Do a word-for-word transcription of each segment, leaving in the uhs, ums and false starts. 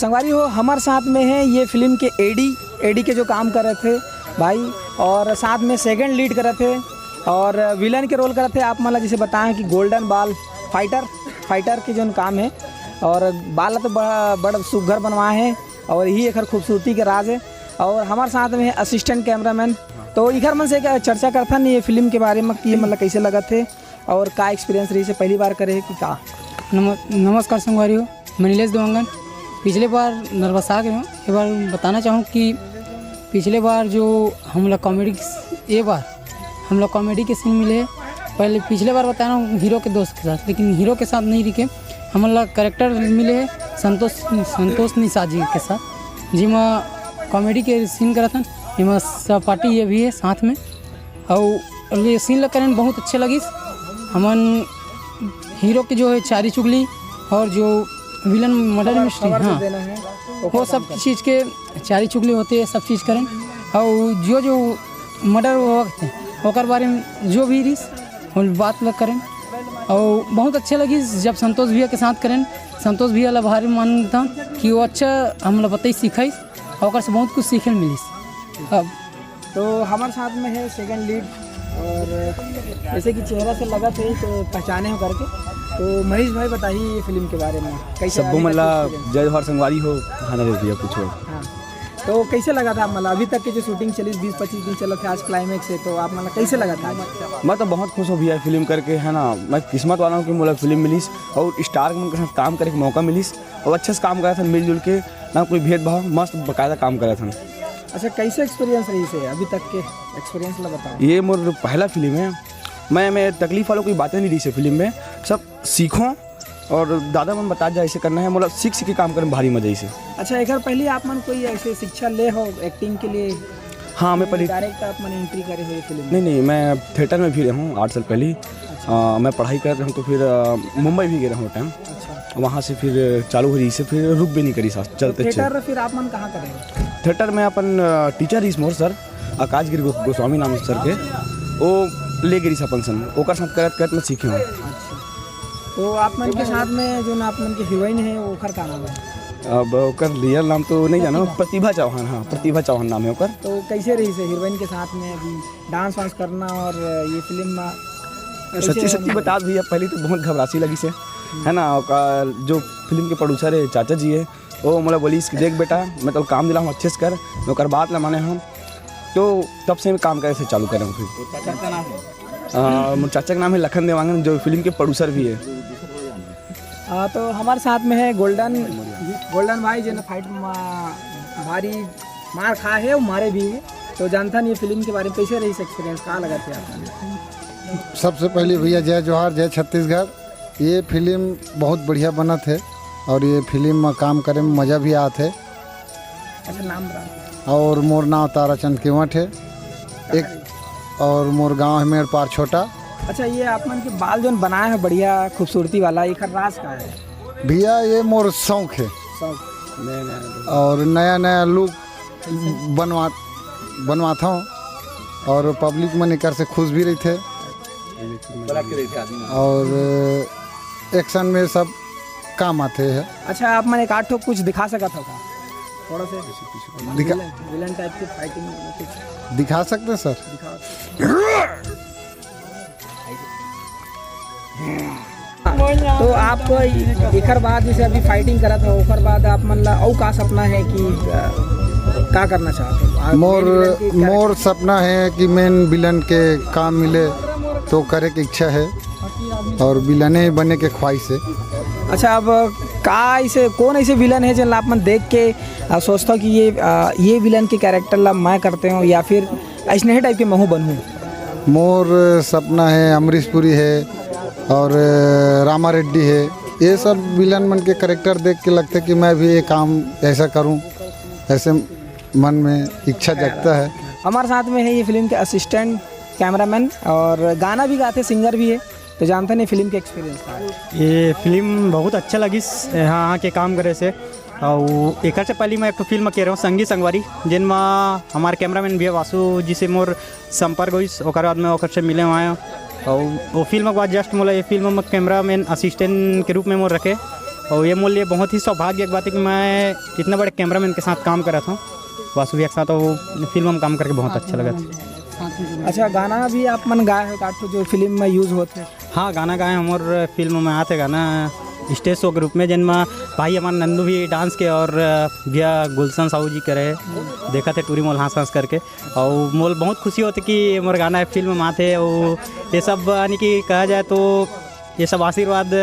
संगवारी हो, हमर साथ में है ये फिल्म के एडी, एडी के जो काम करत हे भाई, और साथ में सेकंड लीड करत हे और विलन के रोल करत हे। आप मन ला जैसे बताए कि गोल्डन बाल फाइटर, फाइटर के जो काम है, और बाल ला तो बड़ा बड़ सुघर बनवाए हैं और यही एकर खूबसूरती के राज है। और हमारे साथ में है असिस्टेंट कैमरामैन, तो इखर मन से एक चर्चा करथन ये फिल्म के बारे में कि मतलब कैसे लगत है और का एक्सपीरियंस रही से पहली बार करे है कि का। नम, नमस्कार संगवारी हो, मैं नीलेश देवांगन। पिछले बार नर्वस आ गए हूँ, ये बार बताना चाहूँ कि पिछले बार जो हम लोग कॉमेडी, ये बार हम लोग कॉमेडी के सीन मिले। पहले पिछले बार बता रहा हूँ हीरो के दोस्त के साथ, लेकिन हीरो के साथ नहीं रिके, हम लोग करेक्टर मिले हैं संतोष, संतोष निषाद जी के साथ, जिमा कॉमेडी के सीन करत हन, एमा सहपाठी ये भी है साथ में। और ये सीन ला करन बहुत अच्छे लगिस। हमन हीरो के जो है चारी चुगली और जो विलन मर्डर मिस्ट्री, हाँ, वो सब चीज़ के चारी चुगली होते है, सब चीज़ करें। और जो जो मर्डर होते ओकर बारे में जो भी रिस हम बात लग करें। और बहुत अच्छे लगिस जब संतोष भैया के साथ करें। संतोष भैया ला भारी मानता कि वो अच्छा हम ला बताई सिखाइस और ओकर से बहुत कुछ सीखे मिलिस। अब तो हमारे साथ में है सेकंड लीड और जैसे कि चेहरा से लगत है तो पहचाने हो करके। तो मनीष भाई बताइए ये फिल्म के बारे में कैसे सब्बो मन ला जय जोहार संगवारी हो। हाँ नरेश भैया पूछो। हाँ, तो कैसे लगा था मतलब अभी तक के जो शूटिंग चली बीस पच्चीस दिन चलत है, आज क्लाइमैक्स है, तो आप मतलब कैसे लगा था आज? मैं तो बहुत खुश हूँ भैया फिल्म करके, है ना। मैं किस्मत वाला हूँ कि मोला फिल्म मिलिस और स्टार मन के साथ काम करे के मौका मिलिस और अच्छे से काम करत हन मिलजुल के, ना कोई भेदभाव, मस्त बाकायदा काम करत हन। अच्छा, कैसे एक्सपीरियंस रही से अभी तक के एक्सपीरियंस ला बताओ। ये मोर पहला फिल्म है, मैं मैं तकलीफ वालों कोई बातें नहीं रही से फिल्म में, सब सीखो और दादा मन बता जा ऐसे करना है, मोला सीख सीख के काम करे में भारी मजा आई से। अच्छा, एक बार पहले आप मन कोई ऐसे शिक्षा ले हो एक्टिंग के लिए? हाँ, मैं पहले डायरेक्ट आप मन एंट्री करे हो ये फिल्म में? नहीं नहीं, मैं थिएटर में भी रहा हूँ आठ साल पहले। आ, मैं पढ़ाई करत रहूँ तो फिर आ, मुंबई भी गए रहूँ टाइम। अच्छा, वहाँ से फिर चालू हो रही से फिर रुक भी नहीं करी सास चलते अच्छे। थिएटर फिर आप मन कहाँ करे हो? थिएटर में अपन आ, टीचर रहीस मोर सर आकाश गिरी गो- गोस्वामी नाम सर के, वो ले गिरी अपन सन ओकर साथ करत करत मैं सीखे हूँ। अच्छा, तो आप मन के साथ में जो ना आप मन के हीरोइन है ओकर का नाम है? अब ओकर रियल नाम तो नहीं जाना, प्रतिभा चौहान। हाँ, प्रतिभा चौहान नाम है ओकर। तो कैसे रही से हीरोइन के साथ में अभी डांस वांस करना और ये फिल्म में कैसे सच्ची सच्ची रहा? बता भैया, पहले तो बहुत घबरासी लगी से, है ना। ओकर जो फिल्म के प्रोड्यूसर है चाचा जी है, वो मोला बोलिस कि देख बेटा, मैं तो काम दिला हूँ अच्छे से कर, मैं ओकर बात ला माने हम। तो तब से मैं काम करे से चालू करे हूँ फिर। चाचा का नाम है? आ, मोर चाचा का नाम है लखन देवांगन, जो फिल्म के प्रोड्यूसर भी है। आ, तो हमारे साथ में है गोल्डन, गोल्डन भाई जो ना फाइट मा, भारी मार खा है, वो मारे भी है। तो जानता नहीं फिल्म के बारे में कैसे रही एक्सपीरियंस, कहाँ लगा थे आप? सबसे पहले भैया जय जोहार, जय छत्तीसगढ़। ये फिल्म बहुत बढ़िया बनत है और ये फिल्म में काम करे में मज़ा भी आत है। अच्छा, नाम बता। और मोर नाम ताराचंद केवट है। एक और मोर गांव है मेड़पार छोटा। अच्छा, ये आप मन के बाल जोन बनाए हैं बढ़िया खूबसूरती वाला, एक राज का है? भैया ये मोर शौक है। शौक। और नया नया लुक बनवा बनवाता हूँ और पब्लिक मन एकर से खुश भी रहते। और एक्शन में सब काम आते हैं। अच्छा, आप मन एक आध ठो कुछ दिखा सकत हो का? थोड़ा से दिखा विलन टाइप की फाइटिंग कुछ। दिखा सकते हैं सर। तो आप एकर बाद जैसे अभी फाइटिंग करत हो, ओकर बाद आप मन ला अउ का सपना है कि अ, का करना चाहते हो? आप मोर main villain की character मोर सपना है कि मेन विलन के काम मिले तो करे के इच्छा है और विलने ही बने के ख्वाहिश है। अच्छा, अब का ऐसे कौन ऐसे विलन है जिन ला आप मन देख के अ, सोचता हो कि ये अ, ये विलन के कैरेक्टर ला मैं करते हो या फिर ऐसने ही टाइप के महू बनूँ? मोर सपना है अमरीश पुरी है और रामा रेड्डी है। ये सब विलन मन के करेक्टर देख के लगते कि मैं भी ये काम ऐसा करूं, ऐसे मन में इच्छा जगता है। हमारे साथ में है ये फिल्म के असिस्टेंट कैमरामैन और गाना भी गाते, सिंगर भी है। तो जानते नहीं फिल्म के एक्सपीरियंस का। ये फिल्म बहुत अच्छा लगिस यहाँ आके काम करे से। और एकर से पहले मैं एक ठो फिल्म के रहा हूँ संगी संगवारी, जिन मा हमारे कैमरामैन भैया वासु जी से मोर संपर्क होइस, ओकर बाद में ओकर से मिले हुआ हैं। और वो फिल्म के बाद जस्ट मोला ये फिल्म में कैमरामैन असिस्टेंट के रूप में मोर रखे। और ये मोर लिए बहुत ही सौभाग्य के बात है कि मैं इतना बड़े कैमरामैन के साथ काम कर रहा था, वासु भैया के साथ, और फिल्म में काम करके बहुत अच्छा लगा था। अच्छा, गाना भी आप मन गाए हो, का ठो जो फिल्म में यूज होते? हाँ, गाना गाए हम, और फिल्म में आते गाना स्टेज शो के रूप में, जिनमें भाई हमारे नंदू भी डांस के और भैया गुलशन साहू जी करे, देखा थे टूरी मोल हंस हंस करके, और मोल बहुत खुशी होती कि मोर गाना है फिल्म में आते, और ये सब यानी कि कहा जाए तो ये सब आशीर्वाद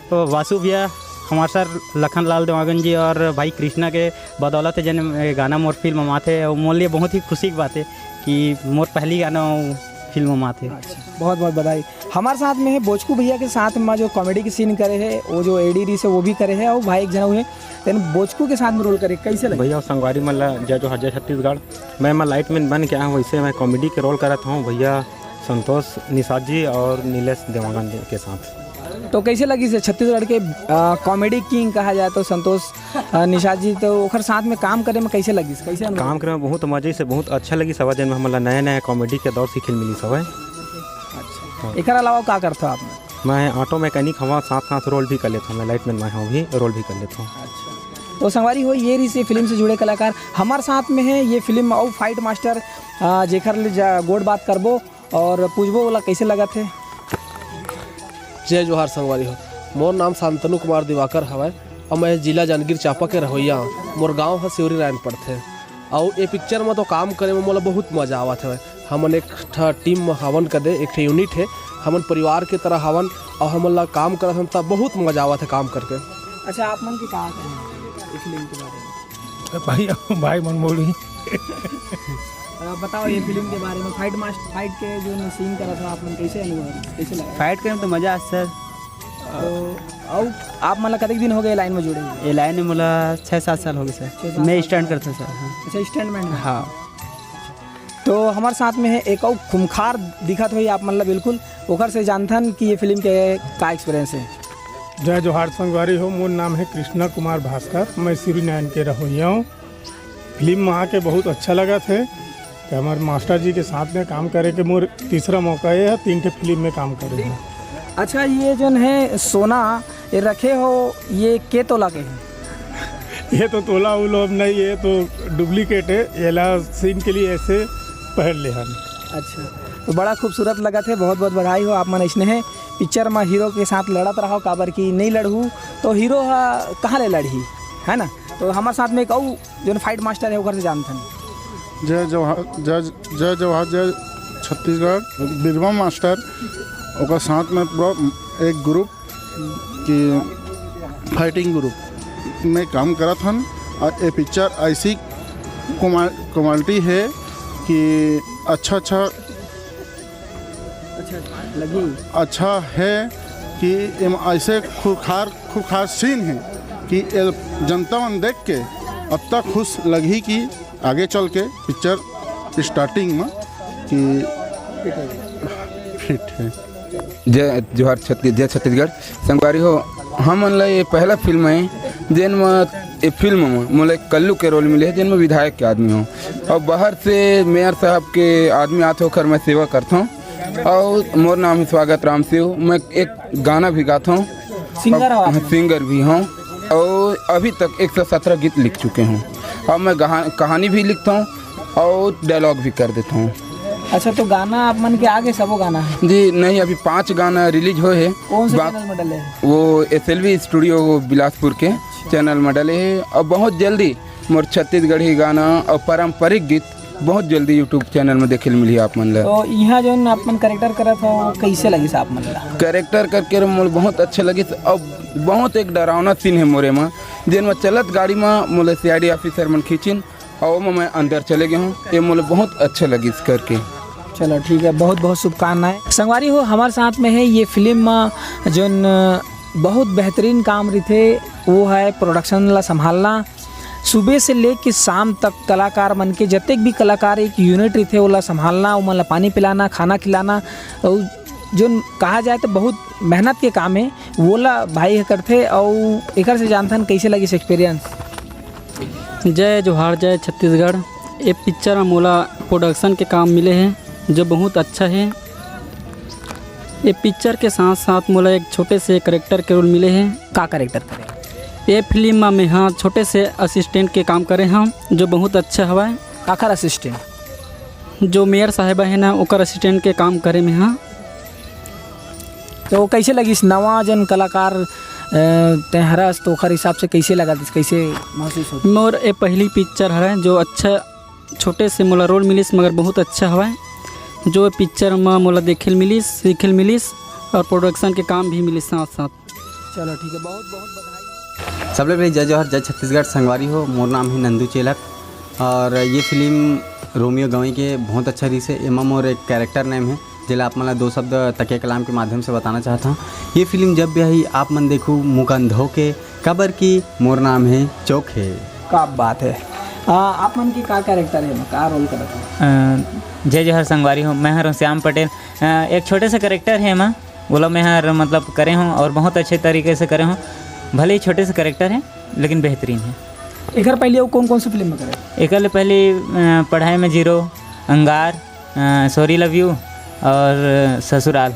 तो वासु भैया, हमारे सर लखन लाल देवांगन जी और भाई कृष्णा के बदौलत जन ये गाना मोर फिल्म में आते, और मोर लिए बहुत ही खुशी की बात है कि मोर पहली गाना फिल्म में आते। बहुत बहुत बधाई। हमारे साथ में है बोचकू भैया के साथ में जो कॉमेडी के सीन करे है, वो जो एडी री से वो भी करे है, और भाई एक जना हुए, लेकिन बोचकू के साथ में रोल करे, कैसे लगे? भैया और संगवारी मन ला जय जोहार, जय छत्तीसगढ़। मैं मैं लाइटमैन बन के आया हूँ, वैसे मैं कॉमेडी के रोल करत हूँ भैया संतोष निषाद जी और नीलेश देवांगन जी के साथ। तो कैसे लगी से छत्तीसगढ़ के कॉमेडी किंग कहा जाए तो संतोष अ, निषाद जी, तो ओकर साथ में काम करे में कैसे लगी, कैसे अनुभव? काम करे में बहुत मजे से, बहुत अच्छा लगी सब, जेन में हमन ला नया नया कॉमेडी के दौर सीखे मिली सब। अच्छा, एकर अलावा का करता आप? मैं ऑटो मैकेनिक हवा, साथ साथ रोल भी कर लेता हूँ, मैं लाइटमैन मैं हूँ भी, रोल भी कर लेता हूँ। तो संगवारी हो, ये रही से फिल्म से जुड़े कलाकार हमारे साथ में है। ये फिल्म अउ फाइट मास्टर, आ, जेकर ले जा- गोठ बात करबो और पूछबो ओला कैसे लगत है। जय जोहार संगवारी हो, मोर नाम शांतनु कुमार दिवाकर हवय और मैं जिला जांजगीर चांपा के रहोइया हूँ। मोर गांव ह सिवरी नारायण पड़थे। अउ ए पिक्चर म तो काम करे म मोला बहुत मजा आवत हवय। हमन एक ठा टीम म हवन कदे, एक ठा यूनिट हे, हमन परिवार के तरह हवन अउ हमन ला काम करत हन त बहुत मजा आवत हे काम करके। अच्छा, आप मन के का कहना है इस फिल्म के बारे में? भाई, भाई मन बोली। अ, बताओ ये फिल्म के बारे में, फाइट मास्टर, फाइट के जो सीन करा था आप मन, कैसे अनुभव, कैसे लगा? फाइट करे में तो मजा आ सर। तो अउ आप मन ला कतेक दिन हो गए लाइन में जुड़े हुए? ये लाइन में मोला छः सात साल हो गए सर। छः सात मैं साल स्टंट हो गए। करता सर। हाँ। अच्छा, स्टंटमैन है। हाँ। तो हमारे साथ में है एक अउ खूंखार दिखत होई आप मन ला बिल्कुल, ओकर से जानथन कि ये फिल्म के का एक्सपीरियंस है। जय जोहार संगवारी हो, मोर नाम है कृष्णा कुमार भास्कर, मैं सिवरी नारायण के रहोइया हूँ। फिल्म में आके बहुत अच्छा लगा थे। तो हमारे मास्टर जी के साथ में काम करे के मोर तीसरा मौका ये है, तीन ठे फिल्म में काम करे हैं। अच्छा, ये जोन है सोना ये रखे हो, ये के तोला के है? ये तो तोला उलो अब नहीं, ये तो डुप्लीकेट है। ये ला सीन के लिए ऐसे पहन ले हन। अच्छा, तो बड़ा खूबसूरत लगा थे, बहुत बहुत बधाई हो आप मन। ऐसने है पिक्चर में हीरो के साथ लड़त रहो, काबर कि नहीं लड़हू तो हीरो हा कहाँ ले लड़ही, है ना? तो हमारे साथ में एक अउ जोन फाइट मास्टर है ओकर से जानथन। जय जोहार, जय, जय जोहार, जय छत्तीसगढ़। बीरबल मास्टर, ओकर साथ में पूरा एक ग्रुप की फाइटिंग ग्रुप में काम करत हन। और ये पिक्चर ऐसी क्वालिटी है कि अच्छा अच्छा अच्छा लगी। अच्छा है कि एम ऐसे खूंखार खूंखार सीन है कि ये जनता मन देख के अतना खुश लगही कि आगे चल के पिक्चर स्टार्टिंग में कि फिट है। जय जोहार छत्तीस-, जय छत्तीसगढ़। संगवारी हो, हमन ला ये पहला फिल्म है जेन म, ये फिल्म म मोला एक कल्लू के रोल मिले है, जेन म विधायक के आदमी हो, और बाहर से मेयर साहब के आदमी आथे, ओकर मैं सेवा करथों। और मोर नाम है स्वागत राम शिव। मैं एक गाना भी गाता हूँ। सिंगर हो आप? हाँ, सिंगर भी हूँ। और अभी तक एक सौ सत्रह गीत लिख चुके हूँ। अब मैं गहा-, कहानी भी लिखता हूँ और डायलॉग भी कर देता हूँ। अच्छा, तो गाना आप मन के आगे सबो गाना है? जी नहीं, अभी पांच गाना रिलीज होए है। कौन से बा-, चैनल में डले हैं? वो S L V studio Bilaspur के चैनल में डले है। और बहुत जल्दी मोर छत्तीसगढ़ी गाना और पारंपरिक गीत बहुत जल्दी YouTube चैनल में देखे ल मिलही आप मन ला। तो यहाँ जोन आप मन कैरेक्टर करत हो, वो कैसे लगिस आप मन ला? कैरेक्टर करके मोला बहुत अच्छा लगिस। अब बहुत एक डरावना सीन है मोरे में, जेन में चलत गाड़ी में मोला सी आई डी ऑफिसर मन खींचिन और ओमा मैं अंदर चले गए हूँ। ये मोला बहुत अच्छा लगिस करके। चलो ठीक है, बहुत बहुत शुभकामनाएं। संगवारी हो, हमारे साथ में है ये फिल्म में जोन बहुत बेहतरीन काम रहिथे, वो है प्रोडक्शन ला संभालना। सुबह से लेके शाम तक कलाकार मन के, जतेक भी कलाकार एक यूनिट रहिथे, ओला संभालना, ओमन ला पानी पिलाना, खाना खिलाना, अउ जोन कहा जाए तो बहुत मेहनत के काम है, वोला भाई ह करथे। अउ एकर से जानथन कैसे लगिस एक्सपीरियंस। जय जोहार, जय छत्तीसगढ़। ये पिक्चर में मोला प्रोडक्शन के काम मिले है, जो बहुत अच्छा है। ये पिक्चर के साथ साथ मोला एक छोटे से कैरेक्टर के रोल मिले है। का कैरेक्टर करे? ये फिल्म में मैं हा छोटे से असिस्टेंट के काम करे हंव, जो बहुत अच्छा हवय। काखर असिस्टेंट? जो मेयर साहेबा हे ना, ओकर असिस्टेंट के काम करे में हा। तो कइसे लगिस नवा जन कलाकार, अ, तें हरस, तो ओखर हिसाब से कइसे लगत, कइसे महसूस होत? मोर ये पहली पिक्चर हरय, जो अच्छा, छोटे से मोला रोल मिलिस, मगर बहुत अच्छा हवय। जो पिक्चर म मोला देखे ल मिलिस, सीखे ल मिलिस और प्रोडक्शन के काम भी मिलिस साथ साथ। चलो ठीक है, बहुत बहुत बधाई। सबले पहले जय जोहार, जय छत्तीसगढ़। संगवारी हो, मोर नाम है नंदू चेलक और ये फिल्म रोमियो गवई के बहुत अच्छा रिहिस हे। एमा मोर एक कैरेक्टर नेम है, जेला आप मन ला दो शब्द तकिया कलाम के माध्यम से बताना चाहत हंव। ये फिल्म जब भी आही, आप मन देखू मुकंद होके, काबर कि मोर नाम है चोखे। का बात है। आ, आप मन के का कैरेक्टर है, का रोल करत हो? अ, जय जोहार संगवारी हो, मैं हर श्याम पटेल। अ, एक छोटे से कैरेक्टर है एमा, वोला मैं हर मतलब करे हंव और बहुत अच्छे तरीके से करे हंव। भले ही छोटे से कैरेक्टर है, लेकिन बेहतरीन है। एकर पहले वो कौन कौन सी फिल्म में करे? एकर ले पहले, अ, पढ़ाई में जीरो, अंगार, अ, सॉरी लव यू और ससुराल।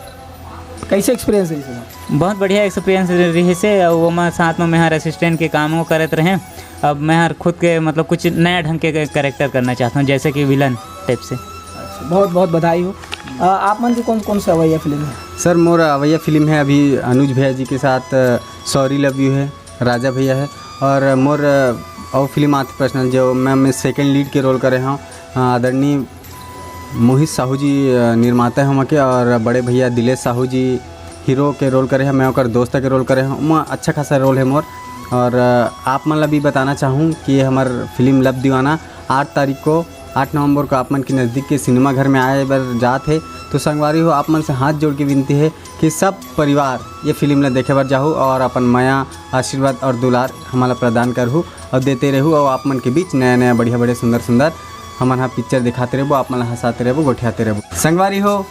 कैसे एक्सपीरियंस है इसमें? बहुत बढ़िया एक्सपीरियंस रिहिस हे। अउ ओमा साथ में मैं हर असिस्टेंट के कामों करत रहें। अब मैं हर खुद के मतलब कुछ नया ढंग के कैरेक्टर करना चाहता हूँ, जैसे कि विलन टाइप से। अच्छा, बहुत बहुत बधाई हो। अ, आप मन के कौन कौन से अवैया फिल्म है? सर, मोर अवैया फिल्म है अभी अनुज भैया जी के साथ, अ, सॉरी लव यू है, राजा भैया है, और मोर, अ, अउ फिल्म आत पर्सनल, जो मैं, मैं सेकंड लीड के रोल करे हंव, अ, आदरणीय मोहित साहू जी, अ, निर्माता है वहाँ के, और बड़े भैया दिलेश साहू जी हीरो के रोल करे हैं, मैं ओकर दोस्त के रोल करे हंव। ओमा अच्छा खासा रोल है मोर। और, अ, आप मन ला भी बताना चाहूँ कि ये हमर फिल्म लव दीवाना आठ तारीख को, आठ नवंबर को आप मन के नज़दीक के सिनेमा घर में आए बर जात है। तो संगवारी हो, आप मन से हाथ जोड़ के विनती है कि सब परिवार ये फिल्म ला देखे बर जाहू और अपन मया, आशीर्वाद और दुलार हमन ला प्रदान करहू और देते रहू। और आप मन के बीच नया नया बढ़िया बढ़िया सुंदर सुंदर हमन हा पिक्चर दिखाते रहबो, आप मन ला हंसाते रहबो, गोठियाते रहबो। संगवारी हो,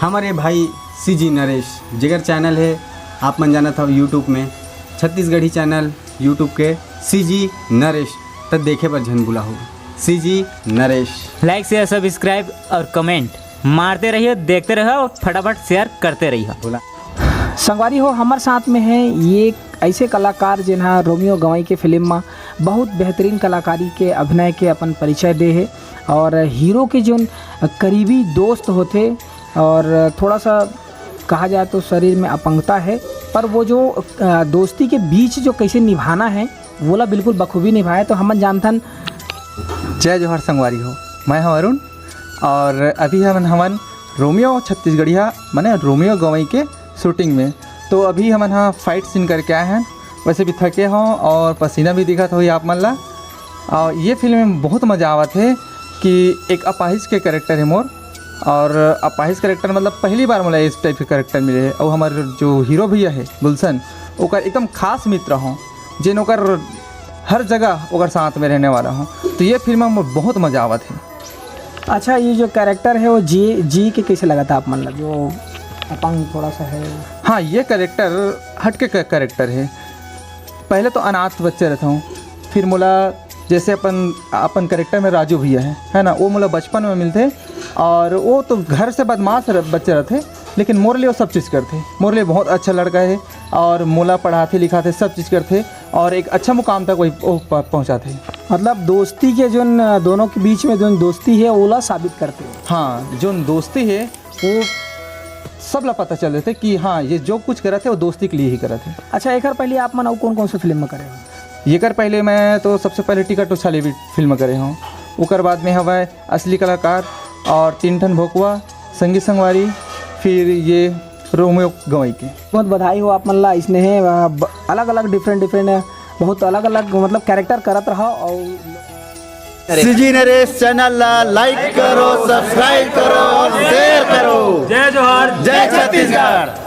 हमर ये भाई सीजी नरेश, जेकर चैनल है, आप मन जानत हव, यूट्यूब में छत्तीसगढ़ी चैनल यूट्यूब के सीजी नरेश, त देखे बर झन भुलाहू, सीजी नरेश। लाइक, शेयर, सब्सक्राइब और कमेंट मारते रहिए, देखते रहिए और फटाफट शेयर करते रहिए। संगवारी हो, हमर साथ में है ये ऐसे कलाकार जिन्हा रोमियो गवई के फिल्म में बहुत बेहतरीन कलाकारी के अभिनय के अपन परिचय दे हे और हीरो के जोन करीबी दोस्त होथे और थोड़ा सा कहा जाए तो शरीर में अपंगता है, पर वो जो, अ, दोस्ती के बीच जो कैसे निभाना है, वोला बिल्कुल बखूबी निभाए। तो हमन जानथन। जय जोहार संगवारी हो, मैं हूं अरुण और अभी हमन हमन रोमियो छत्तीसगढ़िया, माने रोमियो गवई के शूटिंग में। तो अभी हमन हा फाइट सीन करके आए हैं, वैसे भी थके हों और पसीना भी दिखत होही आप मन ला। और ये फिल्म में बहुत मजा आवत है कि एक अपाहिज के कैरेक्टर है मोर, और अपाहिज कैरेक्टर मतलब पहली बार मोला इस टाइप के कैरेक्टर मिले है। और हमारे जो हीरो भैया है गुलशन, ओकर एकदम खास मित्र हों, जेन ओकर हर जगह ओकर साथ में रहने वाला हों। तो ये फिल्म में बहुत मजा आवत है। अच्छा, ये जो कैरेक्टर है वो जी, जी के कैसे लगा था आप मन ला, जो अपंग थोड़ा सा है? हाँ, ये कैरेक्टर हटके का कैरेक्टर है। पहले तो अनाथ बच्चे रहता हूँ, फिर मोला जैसे अपन अपन कैरेक्टर में राजू भैया है, है ना, वो मोला बचपन में मिलते और वो तो घर से बदमाश रह, बच्चे रहते, लेकिन मोर लिए वो सब चीज़ करते। मोर लिए बहुत अच्छा लड़का है और मोला पढ़ाते लिखाते, सब चीज़ करते और एक अच्छा मुकाम तक वही वो प- पहुँचाते। मतलब दोस्ती के जोन दोनों के बीच में जोन दोस्ती है, ओला साबित करते हो। हाँ, जोन दोस्ती है वो सब ला पता चल देते कि हाँ, ये जो कुछ करत है वो दोस्ती के लिए ही करत है। अच्छा, एकर पहले आप मन अउ कौन कौन से फिल्म में करे हो? एकर पहले मैं तो सबसे पहले टिकट उछाली भी फिल्म करे हूँ, ओकर बाद में हवय असली कलाकार और तीन ठन भोकवा, संगी संगवारी, फिर ये रोमियो गवई के। बहुत बधाई हो आप मन ला, इसने है अलग अलग डिफरेंट डिफरेंट, बहुत अलग अलग मतलब कैरेक्टर करत रहा। और सीजी नरेश चैनल ला लाइक करो, सब्सक्राइब करो और शेयर करो। जय जोहार। जय छत्तीसगढ़।